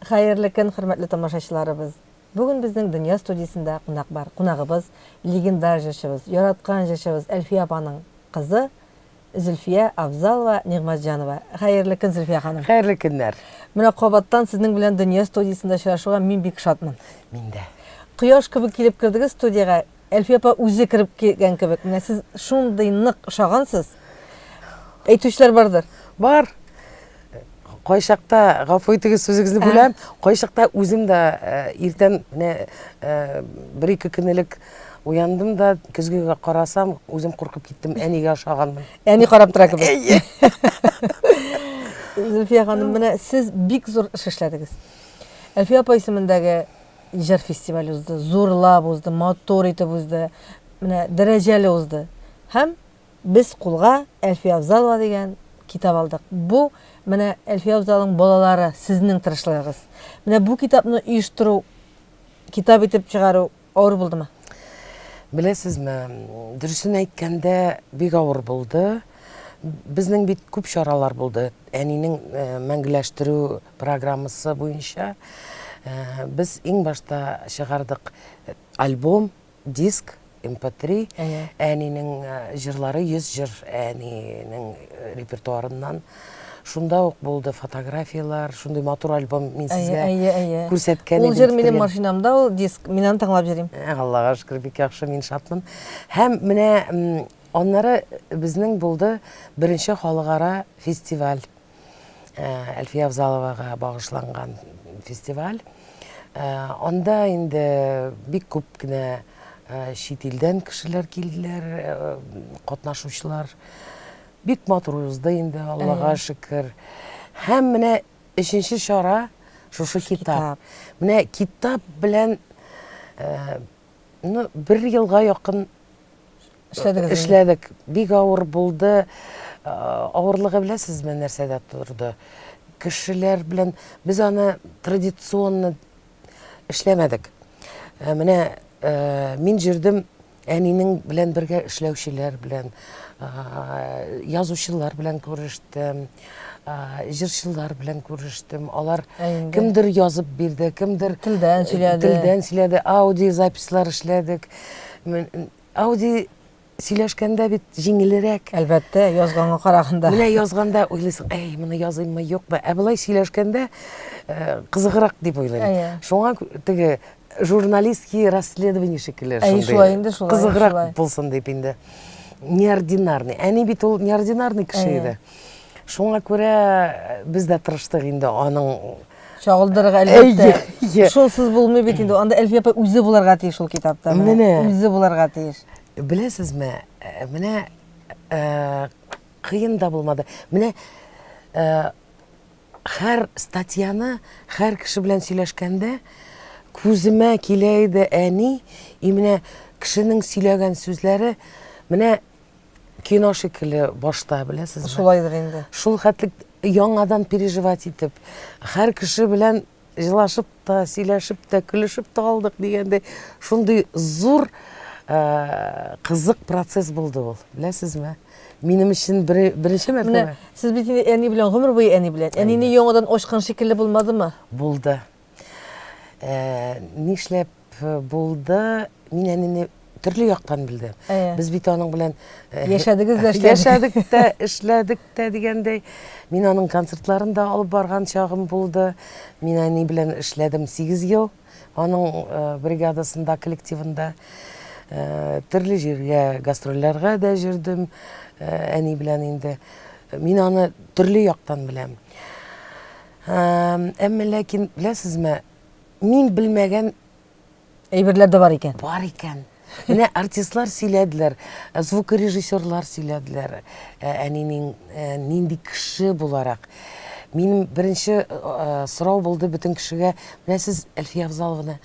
Хәерле көн, хөрмәтле тамашачыларыбыз! Бүген безнең Дөнья студиясендә кунак бар. Кунагыбыз, легендар җырчыбыз, яраткан җырчыбыз Әлфия апаның кызы Зөлфия Авзалова Нигъмәтҗанова. Хәерле көн, Зөлфия ханым! Хәерле көннәр! Менә кабаттан сезнең белән Дөнья студиясендә очрашуга мин бик шатмын. Мин дә. Кояш кебек килеп кердегез студиягә, Әлфия апа үзе кереп килгән кебек. Менә сез шундый нык ошагансыз. Әйтүчеләр бардыр. Бар. Кайчакта, гафу итегез, сүзегезне бүләм, кайчакта үзем дә э, иртән менә э, бер-ике көн элек уяндым да, көзгегә карасам, үзем куркып киттем, әнигә ошаганмын. Әни карап тора кебек. Әйе. Зөлфия ханым, менә сез бик зур эш эшләдегез. Әлфия апа исемендәге җыр фестивале узды, зурлап узды, матур итеп узды, менә дәрәҗәле узды. Һәм без кулга Әлфия Авзалова дигән китап алдык. Бу менә Әлфия Авзалованың балалары, сезнең тырышлыгыгыз. Менә бу китапны оештыру, китап итеп чыгару авыр булдымы? Беләсезме, дөресен әйткәндә, бик авыр булды. Безнең бит күп чаралар булды. Әнинең мәңгеләштерү программасы буенча без иң башта чыгардык альбом, диск, MP3, әнинең җырлары, 100 җыр әнинең репертуарыннан. Шунда ук булды фотографияләр, шундый матур альбом мин сезгә күрсәткән идем. Ул җыр минем машинамда, ул диск, мин аны тыңлап йөрим. Аллага шөкер, бик яхшы, мин шатмын. Һәм менә аннары безнең булды беренче халыкара фестиваль. Әлфия Авзаловага багышланган фестиваль. Анда инде бик күп кенә чит илдән кешеләр килделәр, катнашучылар. Бик матур узды инде, Аллага шөкер. Һәм менә өченче чара шушы китап. Менә китап белән ну, бер елга якын Эшләдегез Эшләдек. Бик авыр булды. Авырлыгы беләсезме нәрсәдә торды? Кешеләр белән без аны традиционно эшләмәдек. Менә мин җөрдем әнинең белән бергә эшләүчеләр белән, язучылар белән күрештем, җырчылар белән күрештем. Алар кемдер язып бирде, кемдер телдән сөйләде. Телдән сөйләде, аудиозаписьлар эшләдек. Ауди сөйләшкәндә бит җиңелрәк. Әлбәттә, язганга караганда. Менә язганда уйлыйсың, әй, моны языйммы, юкмы? Ә болай сөйләшкәндә э, кызыграк дип уйлыйм. Әйе. Шуңа теге журналистский расследование шикелле Әйе, шулай инде, шулай. Кызыграк булсын дип инде. Неординарный. Әни бит ул неординарный кеше иде. Шуңа күрә э, без дә тырыштык инде аның Чагылдырырга әлбәттә. Шунсыз булмый бит инде. Анда Әлфия апа үзе булырга тиеш ул китапта. Менә. Үзе булырга тиеш. Беләсезме, э, менә э, кыен да булмады. Менә э, һәр статьяны һәр кеше белән сөйләшкәндә күземә килә иде әни, и менә кешенең сөйләгән сүзләре менә кино шикелле башта, беләсезме? Шулайдыр инде. Шул хәтлек яңадан переживать итеп, һәр кеше белән җылашып та, сөйләшеп тә, көлешеп тә алдык дигәндәй, шундый зур э, кызык процесс булды ул, беләсезме? Минем өчен беренче мәртәбә. Менә сез бит инде әни белән гомер буе әни белән. Әнине яңадан ачкан шикелле булмадымы? Булды. Э, нишләп булды? Мин әнине төрле яктан белдем. Без бит аның белән э, яшәдегез дә эшләдек. Яшәдек тә, эшләдек тә дигәндәй. Мин аның концертларын да алып барган чагым булды. Мин әни белән эшләдем 8 ел. Аның э, бригадасында, коллективында. Э, төрле җиргә гастрольләргә дә йөрдем әни белән инде. Мин аны төрле яктан беләм. Әмма ләкин беләсезме, мин белмәгән Әйберләр дә бар икән. Бар икән. Менә артистлар сөйләделәр, звукорежиссерлар сөйләделәр, э, әнинең э, нинди кеше буларак. Минем беренче э, сорау булды бөтен кешегә, менә сез Әлфия Авзалованы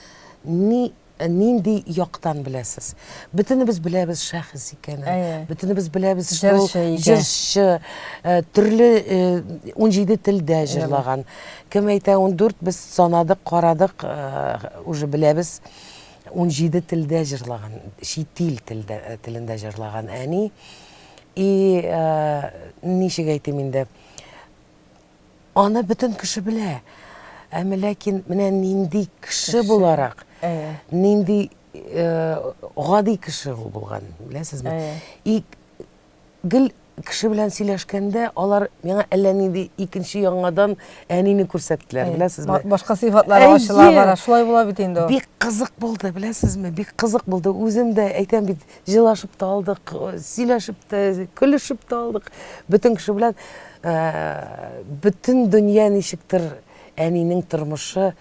ни нинди яктан беләсез? Бөтенебез беләбез шәхес икәнен. Бөтенебез беләбез, что җырчы, төрле 17 телдә җырлаган. Кем әйтә 14, без санадык, карадык, уже беләбез. 17 телдә җырлаган, чит ил телдә, телендә җырлаган әни. И ничек әйтим инде, аны бөтен кеше белә. Әмма ләкин менә нинди кеше буларак, нинди гади кеше ул булган, беләсезме? И гел кеше белән сөйләшкәндә алар миңа әллә нинди икенче яңадан әнине күрсәттеләр, беләсезме? Башка сыйфатлары ачыла бара, шулай була бит инде ул. Бик кызык булды, беләсезме? Бик кызык булды. Үзем дә әйтәм бит, җылашып та алдык, сөйләшеп тә, көлешеп тә алдык. Бөтен кеше белән бөтен дөнья ничектер әнинең тормышы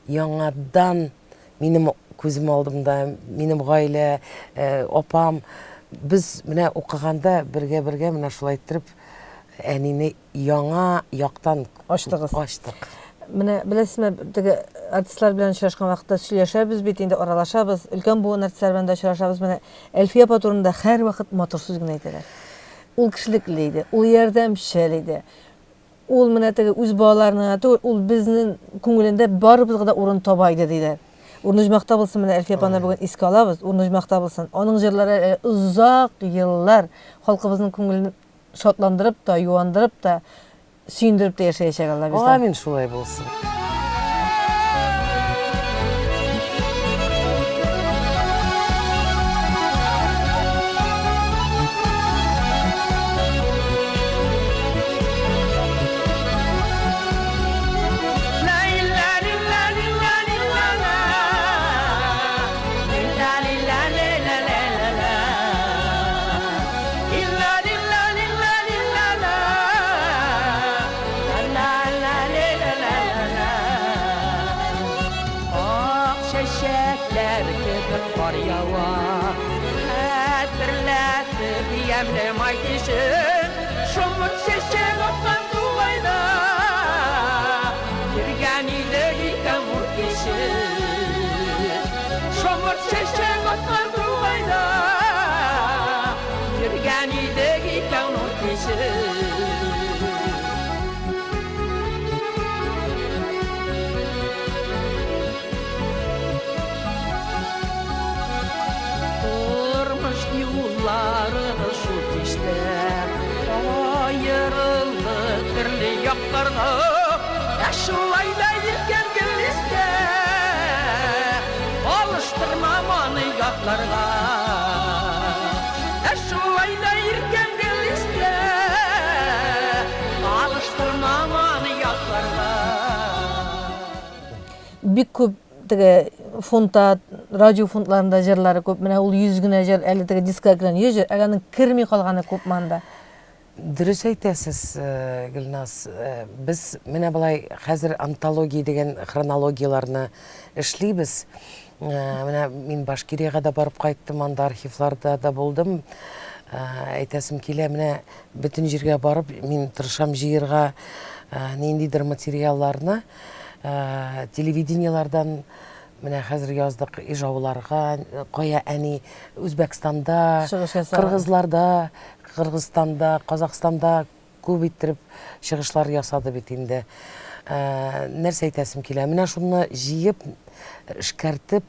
яңадан Минем күзем алдымда, минем гаилә, апам, без менә укыганда бергә-бергә менә шулай иттереп әнине яңа яктан ачтыгыз. Ачтык. Менә беләсезме, теге артистлар белән очрашкан вакытта сөйләшәбез бит инде, аралашабыз, өлкән буын артистлар белән дә очрашабыз. Менә Әлфия апа турында һәрвакыт матур сүз генә әйтәләр. Ул кешелекле иде, ул ярдәмчел иде. Ул менә теге үз балаларына гына түгел, ул безнең күңелендә барыбызга да урын таба иде, диләр. Урыны оҗмахта булсын, менә Әлфия апаны бүген искә алабыз, урыны оҗмахта булсын. Аның җырлары әле озак еллар халкыбызның күңелен шатландырып та, юандырып та, сөендереп тә яшәячәк, Алла бирса. Амин, шулай булсын. Чәчәкләр кебек кар ява, Хәтерләтеп ямьле май кичен, Шомырт чәчәк аткан тугайда, Йөргән идек икән бу кичен. Шомырт чәчәк аткан тугайда, Йөргән идек икән ул кичен. Тормыш юлларыбыз шул кичтә Аерылды төрле якларга. Ә шулай да иркәм гел истә, Алыштырмам аны ятларга. Ә шулай да иркәм гел истә, Алыштырмам аны ятларга. Бик күп теге фондта, радио фондларында җырлары күп. Менә ул 100 генә җыр, әле теге дискка кергән 100 җыр, әле аның керми калганы күпме анда. Дөрес әйтәсез, э, Гөлназ. Э, без менә болай хәзер антология дигән хронологияләрне эшлибез. Э, менә мин Башкириягә дә барып кайттым, анда архивларда да булдым. Әйтәсем килә, менә бөтен җиргә барып, мин тырышам җыерга ниндидер материалларны. Телевидениеләрдән менә хәзер яздык Ижауларга, кая әни Үзбәкстанда, Кыргызларда, Кыргызстанда, Казахстанда күп иттереп чыгышлар ясады бит инде. Нәрсә әйтәсем килә? Менә шуны җыеп, эшкәртеп,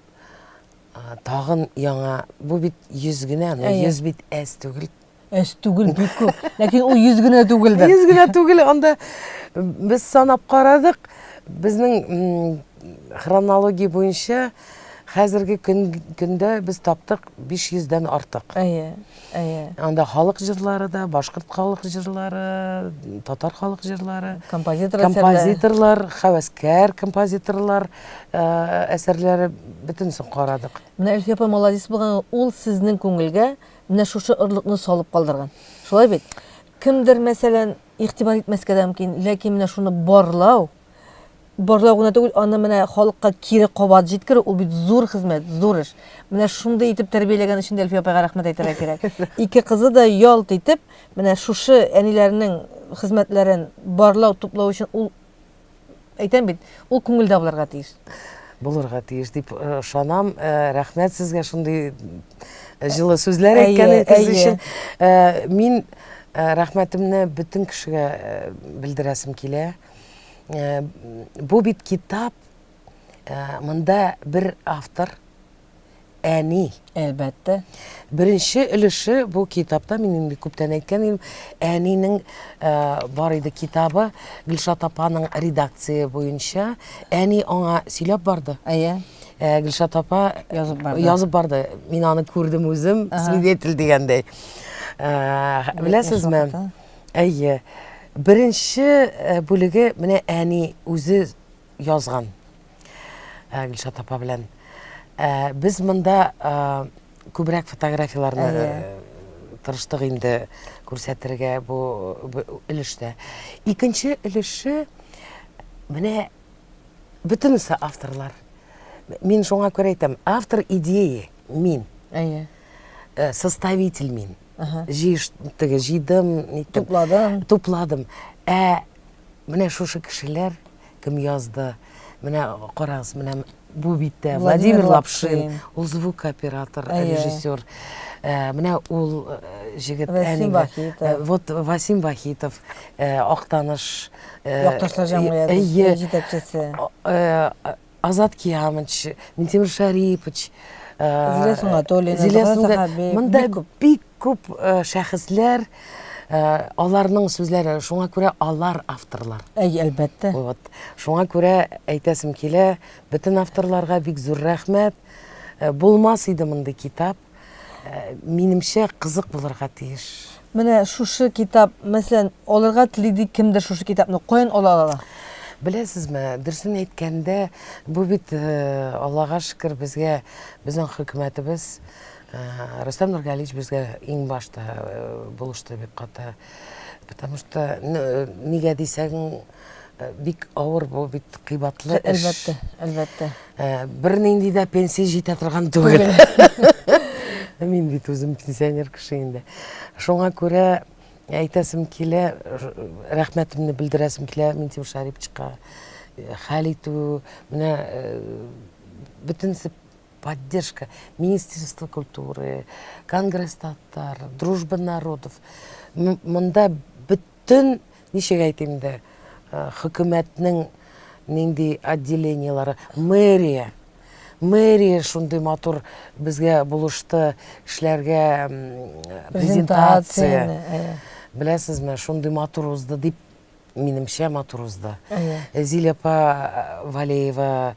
тагын яңа, бу бит 100 генә, но 100 бит әз түгел. Әз түгел, бик күп. Ләкин ул 100 генә түгелдер. 100 генә түгел, анда без санап карадык. Безнең хронология буенча хәзерге көн, көндә без таптык 500 дән артык. Әйе, әйе. Анда халык җырлары да, башкорт халык җырлары, татар халык җырлары, композитор композиторлар, хәвәскәр композиторлар э, әсәрләре бөтенесен карадык. Менә Әлфия апа молодец булган, ул сезнең күңелгә Менә шушы орлыкны салып калдырган. Шулай бит? Кемдер, мәсәлән, игътибар итмәскә дә мөмкин, ләкин менә шуны барлау, барлау гына түгел, аны менә халыкка кире кабат җиткерү, ул бит зур хезмәт, зур эш. Менә шундый итеп тәрбияләгән өчен дә Әлфия апайга рәхмәт әйтергә кирәк. Ике кызы да ялт итеп, менә шушы әниләренең хезмәтләрен барлау, туплау өчен ул Әйтәм бит, ул күңелдә булырга тиеш. Булырга тиеш дип э, ышанам. Э, рәхмәт сезгә шундый э, җылы сүзләр әйткәнегез өчен. Мин рәхмәтемне бөтен кешегә белдерәсем килә. Бу бит китап, монда бер автор. әни. Әлбәттә. Беренче өлеше бу китапта, мин инде күптән әйткән идем, әнинең бар иде китабы, Гөлшат апаның редакция буенча, әни аңа сөйләп барды. Әйе. Гөлшат апа язып барды. Язып барды. Мин аны күрдем үзем, свидетель дигәндәй. Беләсезме? Әйе. Беренче бүлеге менә әни үзе язган Гөлшат апа белән. Без монда күбрәк фотографияләрне тырыштык инде күрсәтергә бу өлештә. Икенче өлеше менә бөтенесе авторлар. Мин шуңа күрә әйтәм, автор идеи мин. Әйе. Составитель мин. Җыеш теге җыйдым, ниттем. Тупладым. Тупладым. Ә менә шушы кешеләр кем язды? Менә карагыз, менә бу биттә Владимир Лапшин, ул звукооператор, режиссер. Э, менә ул э, җегет Васим Вахитов. Э, вот Васим Вахитов, Актаныш Якташлар җәмгыяте җитәкчесе. Азат Киямович, Минтимер Шарипович, Зилә Сөнгатуллина, Зилә Сәхәби, монда бик күп шәхесләр, аларның сүзләре, шуңа күрә алар авторлар. Әй, әлбәттә. Вот. Шуңа күрә әйтәсем килә, бөтен авторларга бик зур рәхмәт. Булмас иде мондый китап. Минемчә, кызык булырга тиеш. Менә шушы китап, мәсәлән, алырга тели ди кемдер шушы китапны, каян ала ала? Беләсезме, дөресен әйткәндә, бу бит, Аллага шөкер, безгә, безнең хөкүмәтебез, Рөстәм Нургалиевич безгә иң башта булышты бик каты. Потому что, нигә дисәң, бик авыр бу бит кыйбатлы эш. Әлбәттә, әлбәттә. Бернинди дә пенсия җитә торган түгел. Мин бит үзем пенсионер кеше инде. Шуңа күрә әйтәсем килә, рәхмәтемне белдерәсем килә Минтимер Шариповичка. Хәл итү, менә бөтенесе поддержка Министерство культуры, Конгресс татар, Дружба народов. Монда бөтен, ничек әйтим инде, хөкүмәтнең нинди отделениелары, мэрия, мэрия шундый матур безгә булышты эшләргә презентация. Беләсезме, шундый матур узды дип, минемчә матур узды. Зилә апа Валеева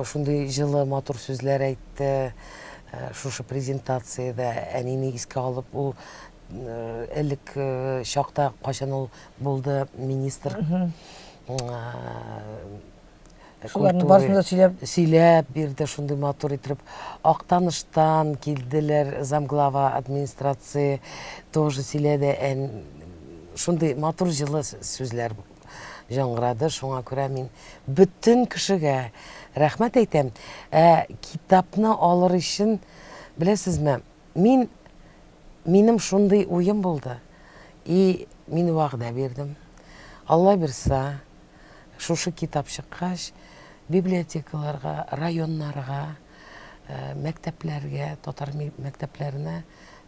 шундый җылы матур сүзләр әйтте шушы презентациядә, әнине искә алып, ул элек чакта кайчан ул булды министр Шуларны барысын да сөйләп сөйләп бирде шундый матур итеп. Актаныштан килделәр, замглава администрации тоже сөйләде. Шундый матур җылы сүзләр яңгырады. Шуңа күрә мин бөтен кешегә рәхмәт әйтәм. Ә китапны алыр өчен, беләсезме, мин минем шундый уем булды. И мин вәгъдә бирдем. Алла бирса, шушы китап чыккач, библиотекаларга, районнарга, мәктәпләргә, татар мәктәпләренә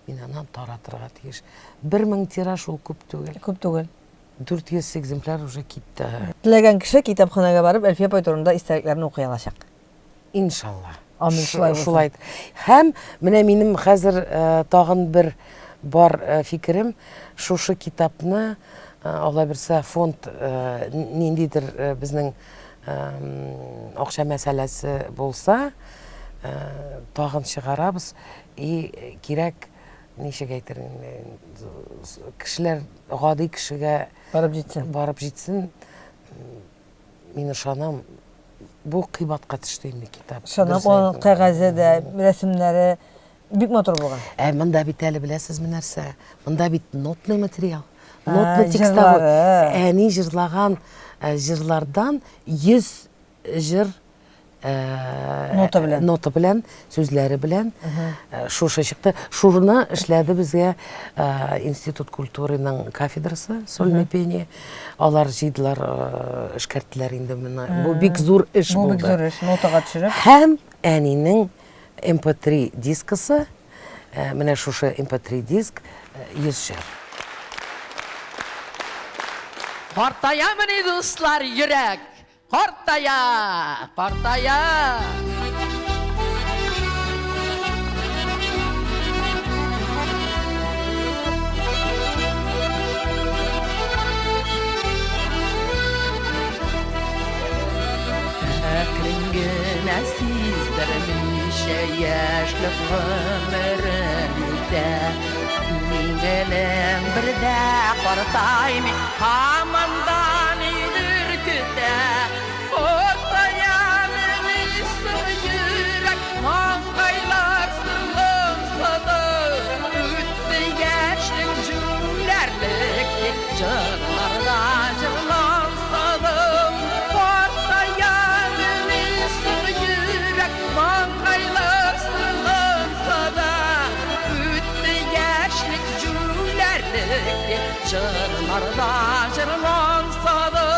мин аны таратырга тиеш. 1000 тираж ул күп түгел. Күп түгел. 400 экземпляр уже китте. Теләгән кеше китапханәгә барып Әлфия апай турында истәлекләрне укый алачак. Иншалла. Амин, шулай булсын. Шулай. Һәм менә минем хәзер тагын бер бар фикерем, шушы китапны, Алла бирсә, фонд ниндидер безнең акча мәсьәләсе булса, тагын чыгарабыз. И кирәк, ничек әйтер, кешеләр гади кешегә барып җитсен. Барып җитсен. Мин ышанам, бу кыйбатка төште инде китап. Ышанам, аның кәгазе дә, рәсемнәре бик матур булган. Ә монда бит әле беләсезме нәрсә? Монда бит нотный материал. Нотный текстовой. Әни җырлаган җырлардан 100 җыр нота белән. Нота белән, сүзләре белән шушы чыкты. Шурны эшләде безгә Институт культурының кафедрасы сольное пение. Алар җыйдылар, эшкәрттеләр инде моны. Бу бик зур эш булды. Бу бик зур эш, нотага төшереп. Һәм әнинең MP3 дискысы, менә шушы MP3 диск 100 җыр. Картаямыни, дуслар, йөрәк? Картая, картая. Күңелем бер дә картаймый, һаман да нидер көтә. Картая мени соң йөрәк, маңгайлар сырланса да, Үтте яшьлек, җүләрлек дип җырларда җырланса да. Картая мени соң йөрәк, маңгайлар сырланса да, Үтте яшьлек, җүләрлек дип җырларда җырланса да.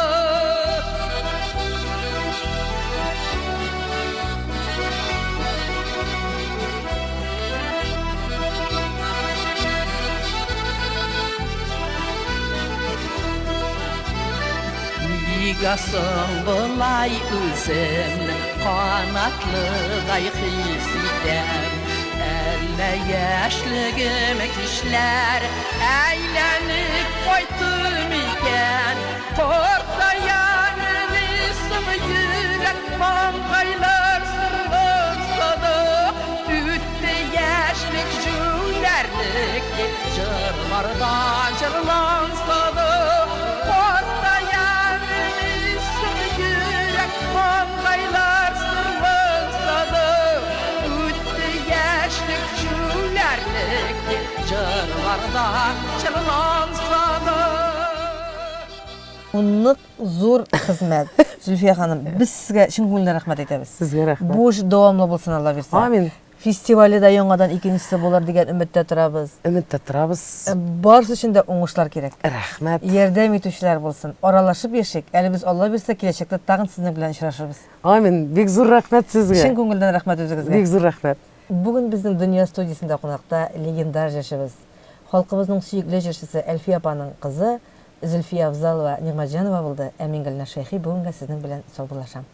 Нигә соң болай үземне канатлыдай хис итәм? Әллә яшьлегем кичләр әйләнеп кайтты микән? Картаямыни соң йөрәк, маңгайлар сырланса да, Үтте яшьлек, җүләрлек дип җырларда җырланса да. Картаямыни соң йөрәк, маңгайлар сырланса да, Үтте яшьлек, җүләрлек дип җырларда җырланса да. Бу нык зур хезмәт. Зөлфия ханым, без сезгә чын күңелдән рәхмәт әйтәбез. Сезгә рәхмәт. Бу эш дәвамлы булсын, Алла бирсә. Амин. Фестивале дә яңадан икенчесе булыр дигән өметтә торабыз. Өметтә торабыз. Барысы өчен дә уңышлар кирәк. Рәхмәт. Ярдәм итүчеләр булсын. Аралашып яшик. Әле без, Алла бирсә, киләчәктә тагын сезнең белән очрашырбыз. Амин. Бик зур рәхмәт сезгә. Чын күңелдән рәхмәт үзегезгә. Бик зур рәхмәт. Бүген безнең Дөнья студиясендә кунакта легендар җырчыбыз, халкыбызның сөекле җырчысы Әлфия апаның кызы Зөлфия Авзалова Нигъмәтҗанова булды, ә мин Гөлназ Шәйхи бүгенгә сезнең белән саубуллашам.